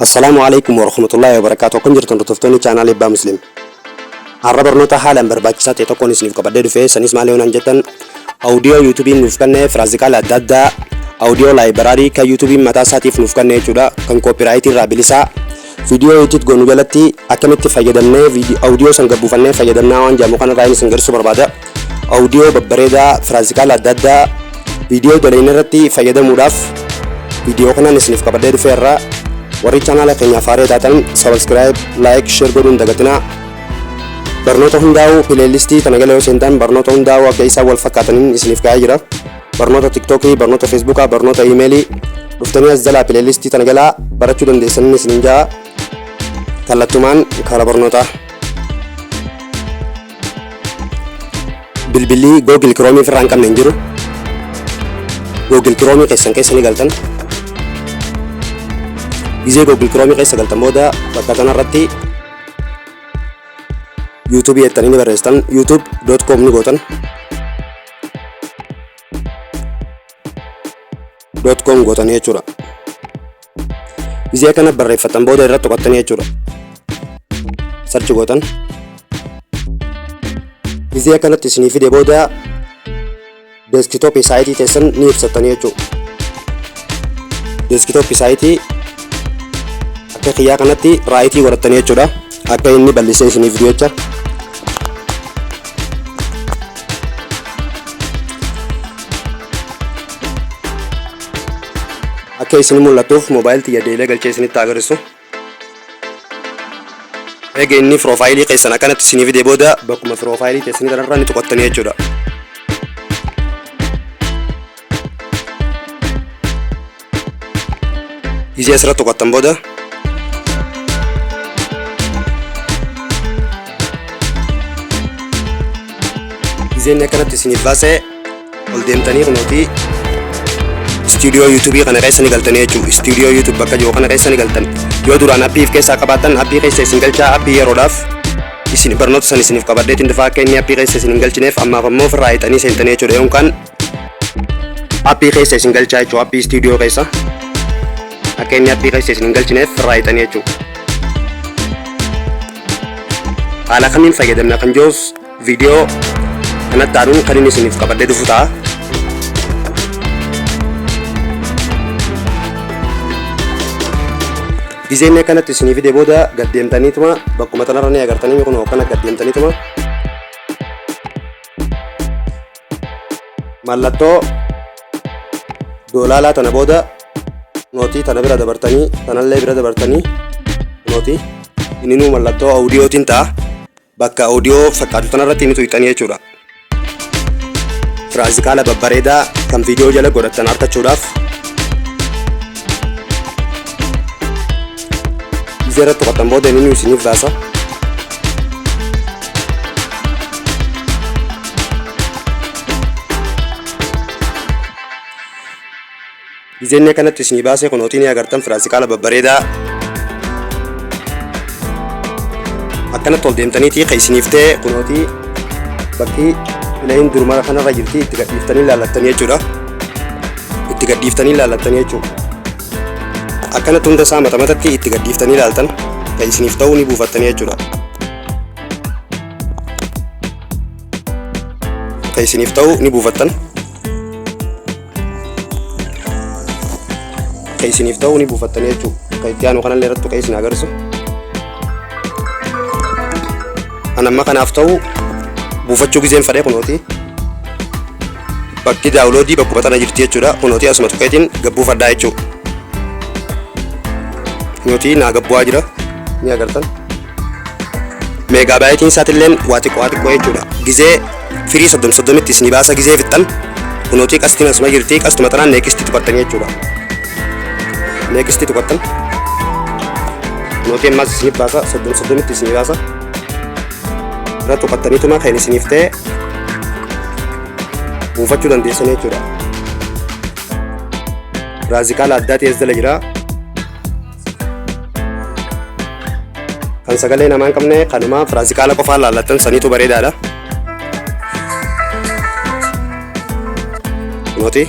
Assalaamu Aleeykum Warahmatullaahi Wabarakaatuh Akkam jirtan hordoftoonni chaanaala Ebbaa Muslim. Har'a barnoota haalaan barbaachisaa ta'e tokkoon isiniif qabadhee dhufe. Sanis maal yoo naan jettan, audio yuutuubiin nuuf kenne, firaazikaala adda addaa, audio laayibaraarii kan yuutuubiin mataa isaatiif nuuf kenne jechuudha, kan koopiraayitii irraa bilisaa, viidiyoo edit goonu jalatti akkamitti fayyadamnee audio san gabbuufannee fayyadamnaa waan jedhamu kanarraa inni isin garsiisuu barbaada. Audio babbareedaa, firaazikaala adda addaa viidiyoo dalayna irratti fayyadamuudhaaf viidiyoo kanaan isiniif qabadhee dhufeerra. Warri chaanaala keenyaaf haaree taatan subscribe, like, share godhuun dagatinaa. Barnoota hundaa'uu pileelistii tana jala yoo seentan barnoota hundaa'uu akka isaan wal fakkaataniin isiniif kaa'ee jira. Barnoota tiktookii, barnoota feesbuukaa, barnoota iimeelii dhuftanii as jalaa pileelistii tana jalaa barachuu dandeessaniin isiniin ja'a. Kallattumaan karaa barnootaa. Bilbilli Google Chrome ofirraa hin qabne hin jiru. Google Chrome keessan keessa ni galtan. Gizee Google Chrome keessa galtan booda bakka kanarratti YouTube jettanii ni barreessitan, youtube.com ni gootan. .com gootanii jechuudha. Gizee kana barreeffatan booda irratti tuqattanii jechuudha. Sarchi gootan. Gizee akkanatti isinii fide booda deeskitooppii saayitii teessan ni ibsattanii jechuudha. Deeskitooppii saayitii akka kiyyaa kanatti raayitii godhattanii jechuudha. Akka inni bal'isee isinii fidu jecha. Akka isin mul'atuuf moobaayil tiyya deebi'ee galchee isinitti agarsiisu. Eega inni piroofaayilii keessan akkanatti isinii fide booda bakkuma piroofaayilii keessanii kanarra ni tuqattanii jechuudha. Gizee asirratti tuqattan booda gizee inni akkanatti isiniif baasee ol deemtanii kunuuti istuudiyoo yuutuubii kana keessa ni galtanii jechuudha. Istuudiyoo yuutuub bakka jiru kana keessa ni galtan. Yoo duraan appii of keessaa qabaattan appii keessa isin galchaa. Appii yeroodhaaf isin barnoota san isiniif qabadheetiin dhufaa, akka inni appii keessa isin hin galchineef ammaaf ammoo ofirraa hiixanii seentanii jechuudha. Yookaan appii keessa isin galchaa jechuudha, appii istuudiyoo keessa. Akka inni appii keessa isin hin galchineef ofirraa hiixanii jechuudha. Haala kamiin fayyadamna kan jirus viidiyoo kanatti aanuun kan inni isiniif qabadhee dhufu ta'a. Gizee inni akkanatti isinii fide booda gad deemtaniituma bakkuma tanarra ni agartanii, kun akkana gad deemtaniituma mallattoo doolaalaa tana booda nootii tana bira dabartanii, tanallee bira dabartanii, nootii inninuu mallattoo awudiyootiin ta'a. Bakka audio fakkaatu tanarratti ni tuqxanii jechuudha. Firaazikaala babbareedaa kan viidiyoo jala godhattan argachuudhaaf gizee irratti tuqattan booda inni isiniif baasa. Gizee inni akkanatti isinii baasee kunootii ni agartan, firaasikaala babbareedaa akkanatti ol deemtaniitii kan isiniif ta'e kunootii bakki filayin durmara kanarra jirti itti gadhiiftanii ilaallattanii jechuudha. Itti gadhiiftanii ilaallattanii jechuudha. Akkanatti hunda isaa mata matatti itti gadhiiftanii ilaaltan, kan isiniif ta'uu ni buufattanii jechuudha. Kan isiniif ta'u ni buufattan. Kan isiniif ta'u ni buufattanii jechuudha. Kan itti aanu kanallee irratti tuqee isin agarsiisu. Kan amma kanaaf ta'u buufachuu gizeen fadhee kunooti. Bakki daawuloodii bakkuma tana jirti jechuudha. Kunooti asuma tuqeetiin gabbuufadhaa jechuudha. Kunooti naa gabbu'aa jira. Ni agartan. Meegaabaayitiin isaatilleen waa xiqqoo waa xiqqoo jechuudha. Gizee firii soddom soddomitti isinii baasa. Gizee fixxan kunootii qastiin asuma jirti, qastuma tanaan neekistii tuqattanii jechuudha. Neekistii tuqattan, kunootii ammaas isiniif baasa, soddom soddomitti isinii baasa. Irra tuqattaniituma kan isiniif ta'e buufachuu dandeessan jechuudha. Raazikaala addaatii as jala jira. Kan sagalee namaa hin qabne, kanuma firaazikaala qofaan laallattan saniitu bareedaadha. Kunooti.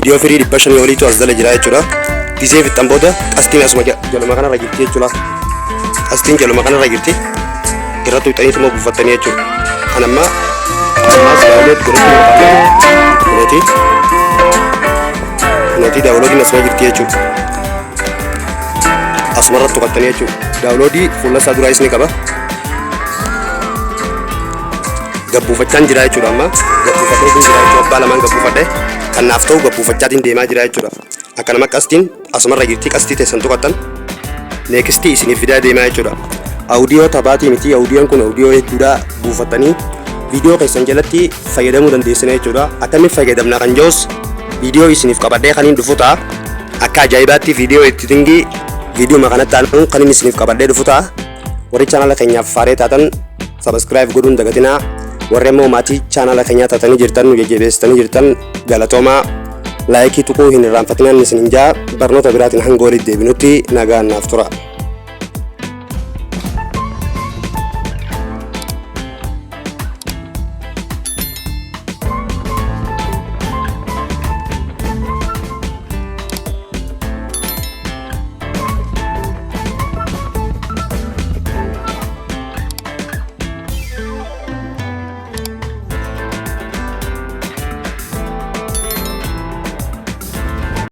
Viidiyoo firii 500 oliitu as jala jira jechuudha. Gisee fixxan booda qastiin asuma jaluma kanarra jirti jechuudha. Qastiin jaluma kanarra jirti. Irra tuqxaniituma buufattanii jechuudha. Kan amma ammaas download godhachuu barbaaddan kunooti downloadiin asuma jirti jechuudha. Asumarra tuqattanii jechuudha. Downloadii fuula isaa duraa isni qaba. Gabbuufachaan jira jechuudha. Amma gabbuufadhee jira jechuudha. Abbaa lamaan gabbuufadhe kan naaf ta'u gabbuufachaatiin deemaa jira jechuudha. Akka nama qastiin asumarra jirti, qastii teessan tuqattan, nextii isiniif fidaa deemaa jechuudha. Audio taphaatii miti, audioon kun audio hedduudha. Buufattanii viidiyoo keessan jalatti fayyadamuu dandeessina jechuudha. Akkamiin fayyadamna kan jedhus viidiyoo isiniif qabadhee kan hin dhufu ta'a. Akka ajaa'ibaatti viidiyoo editingii viidiyoo kanatti aanuun kan inni isiniif qabadhee dhufu ta'a. Warri chaanala keenyaaf faaree taatan subscribe godhuun dagatinaa. Warri immoo maatii chaanala keenyaa taatanii jirtan, nu jajjabeessitanii jirtan, galatoomaa. Likeii tuquu hin irraanfatinaan isin hin jaa. Barnoota biraatiin hanga walitti deebinutti nagaan naaf tura.